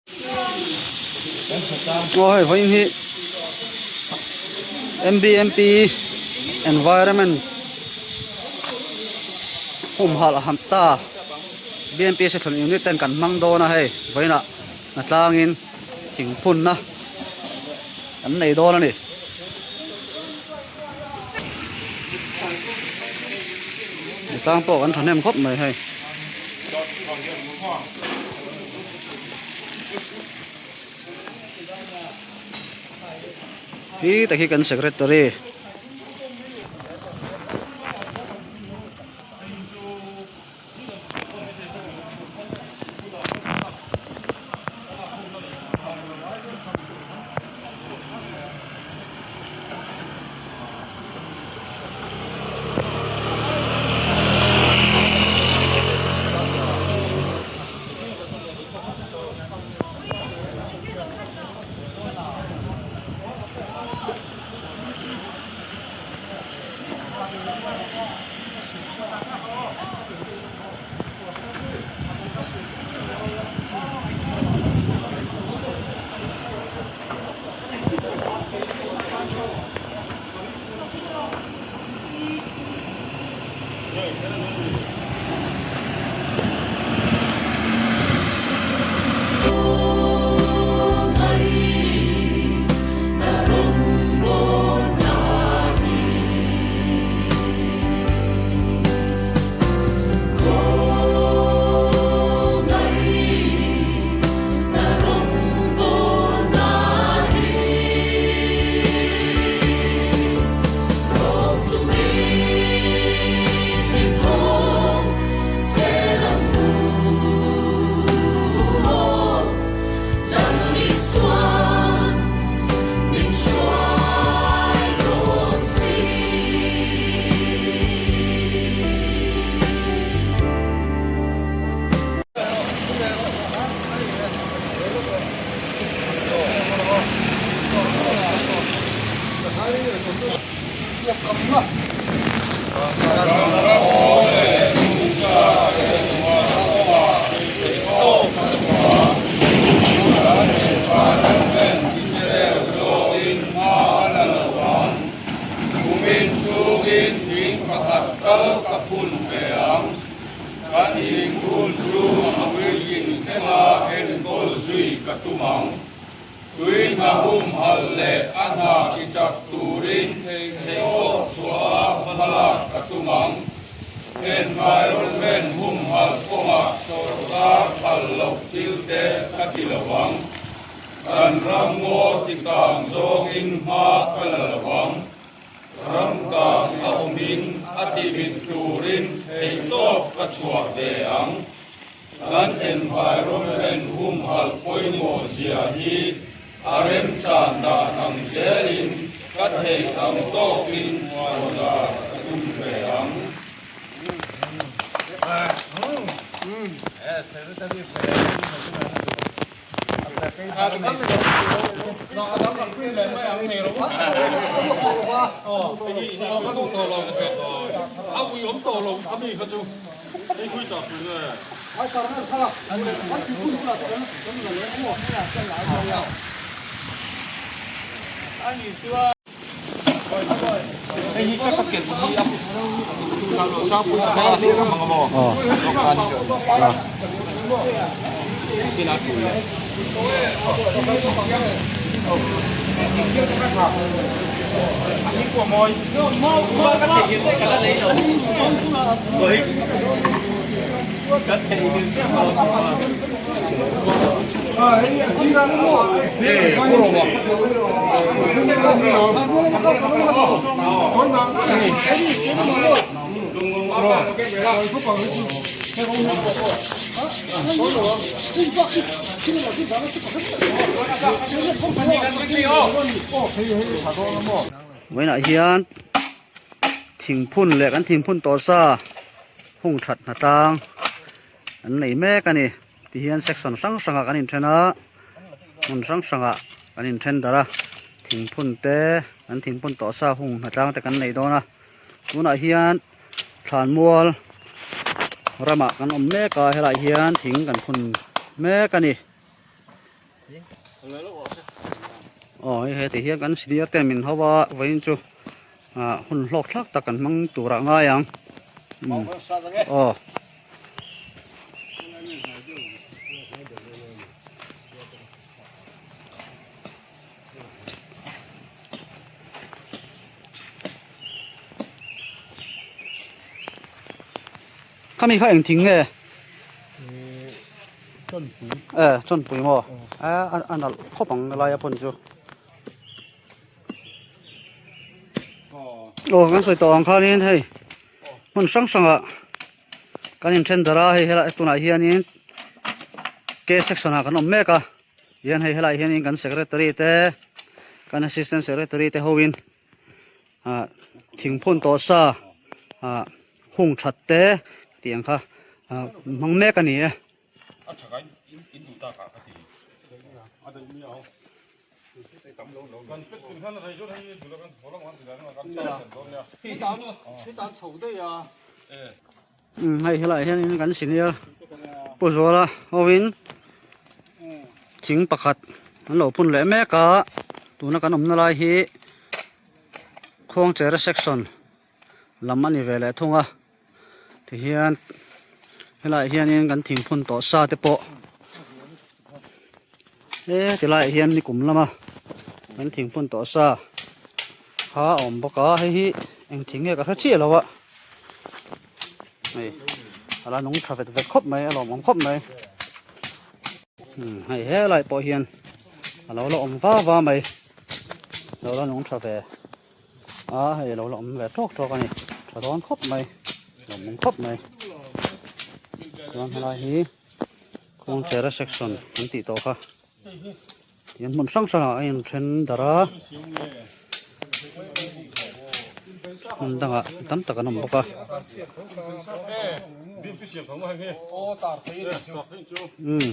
Aw hei vawiin hi M_B_M_P environment humhalh a han ta B_M_P section unit ten kan hmang dawn a hei vawiinah hna tlangin thingphunna kan nei dawn a ni. Tlang pawh kan thahnem khawp mai hei. Hi tak hi kan secretary. Tui hna humhalh leh a hna ki chak turin theihtawp chhuah a hmalak ka tum ang. Environment humhalh kawngah sawrkar phal loh thil te ka ti lo ang. Kan ram ngaw ti kang zawngin hma ka la lo ang. Ram kang a awmin a ti mit turin theihtawp ka chhuah ve ang. Kan environment humhalh pawimawh zia hi a remchan dan ang zelin ka theih ang tawkin huanzar ka tum ve ang. Vawiinah hian thingphun leh kan thingphun tawh sa hung that hna tlang an nei mek a ni tihian section hrang hrangah kan inthen a hmun hrang hrangah kan inthen darh a thingphun te kan thingphun tawh sa hung hna tlang te kan nei dawn a tunah hian thlanmual ramah kan awm mek a helaiah hian thing kan phun mek a ni. Aw hei heti hian kan senior ten min hau a vawiin chu ah hun hlawk thlak tak kan hmang tur ah ngai ang umm aw. Khami kha eng thing nge? Chawnpui. E, chawnpui maw? A a nalh khawp ang lai a pawn chu. Aw kan sawi tawh ang khanin hei hmun hrang hrangah kan inthen darh a hei helai tunah hianin K section ah kan awm mek a hian hei helaiah hianin kan secretary te kan assistant secretary te hoin ah thingphun tawh sa ah hung that te tih ang kha ah hmang mek a ni e. Umm hei helaiah hianin kan senior Pu Zuala hoin thing pakhat an lo phun leh mek a tuna kan awmna lai hi Khuangchera section lam a ni ve leh thung a tihian helaiah hianin kan thing phun tawh sa te pawh he tilaiah hian nikum lama kan thing phun tawh sa kha a awm bawk a hei hi eng thing nge ka hre chiah lo a hei a la nung tha vet vet khawp mai a lawmawm khawp mai hei helai pawh hian a lo la awm va va mai lo la nung tha ve a hei lo la awm ve tawk tawk a ni tha dawn khawp mai lawmawm khawp mai chuan helai hi kawngchera section an tih tawh kha. Tihian hmun hrang hrangah a inthen darh a hmun dangah tam tak an awm bawk a. Umm.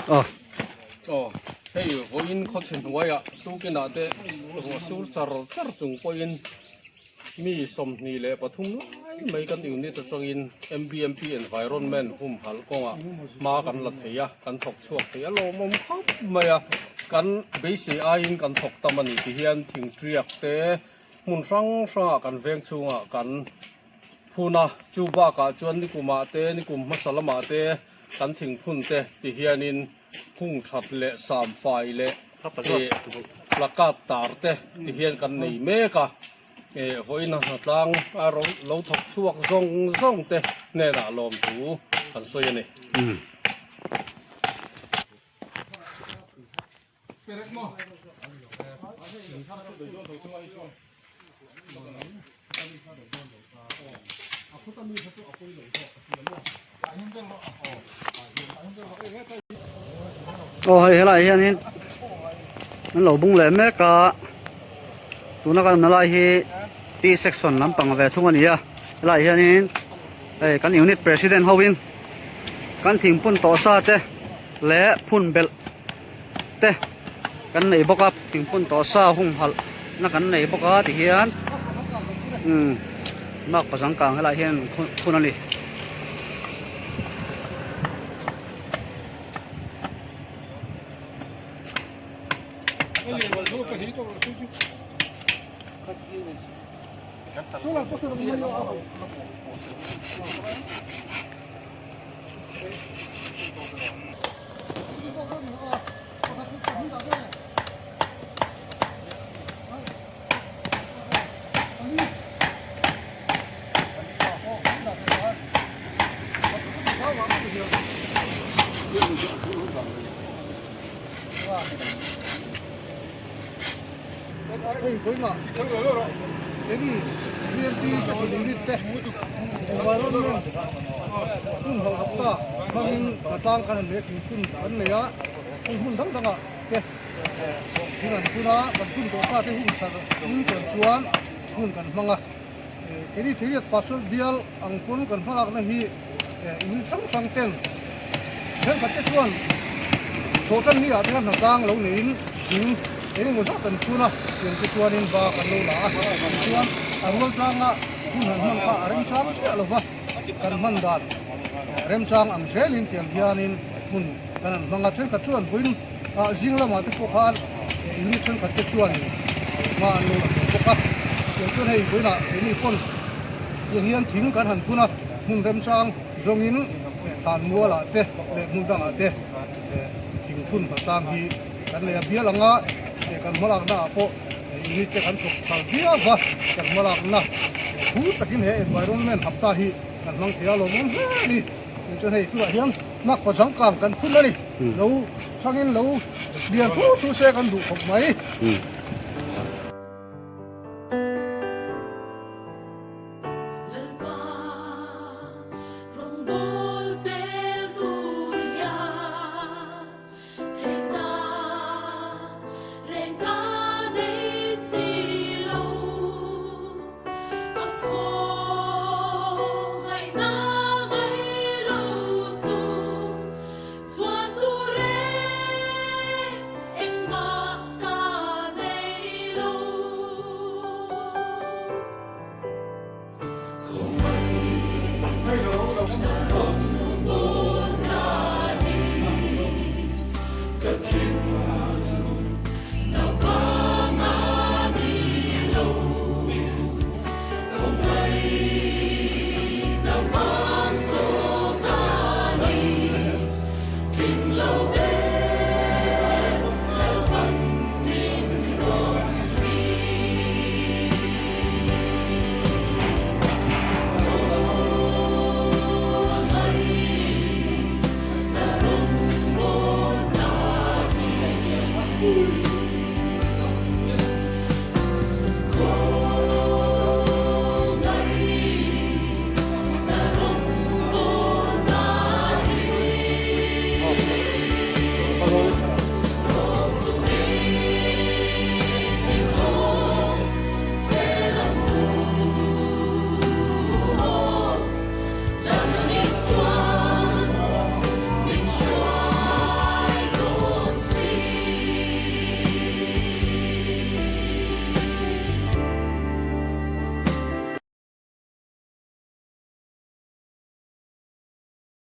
Aw. Aw, hei vawiin khawchhe hnuaiah tukinah te ruah sur char char chung pawhin mi 23 lai mai kan unit atangin MBMP Environment humhalh kawngah hma kan la thei a, kan thawk chhuak thei a lawmawm khawp mai a, kan beisei aiin kan thawk tam a ni ti hian thingtriak te hmun hrang hrangah kan veng chhungah kan Phun a, chu bakah chuan nikumah te, nikum hmasa lamah te kan thingphun te ti hianin hung that leh samfai leh placard tar te ti hian kan nei mek a, vawiin a hnatlang a lo thawk chhuak zawng zawng te hnenah lawmthu kan sawi a ni. Aw hei helaiah hianin an lo bung leh mek a tuna kan awmna lai hi T section lampang ve thung a ni a helaiah hianin hei kan unit president hoin kan thingphun tawh sa te leh phun belh te kan nei bawk a thingphun tawh sa humhalh na kan nei bawk a tihian umm mark pazang kang helaiah hian phun a ni. Hei vawiinah keini BMP Section Unit te Environment hun hauh hapta hmangin hnatlang kan han leh thingphun kan nei a, hei hmun dang dangah te thing an phun a, kan phun tawh sa te hun that in tel chuan hun kan hmang a. Keini Theiriat Pastor bial ang pawn kan hmalakna hi in hrang hrang ten thenkhat te chuan thawhtan ni ah te khan hnatlang lo neiin thing eng emaw zat an phun a, tiang te chuanin ba kan lo la a, tichuan a rual tlanga hun han hman kha a remchang chiah lo va, kan hman dan remchang ang zelin tiang hianin hun kan han hmang a, thenkhat chuan vawiin zing lamah te pawh khan unit thenkhat te chuanin hma an lo la tawh bawk a, tiang chuan hei vawiinah keini pawn tiang hian thing kan han phun a, hmun remchang zawngin thlan mualah te leh hmun dangah te thing phun hmatlang hi kan nei a, bial anga kan hmalakna ah pawh unit te kan thawk thal viau va, kan hmalakna thu takin he environment hapta hi kan hmang thei a lawmawm hle a ni. Chuan hei tunah hian Makpa changkang kan phun a ni. Lo changin lo lian thu thu se kan duh khawp mai.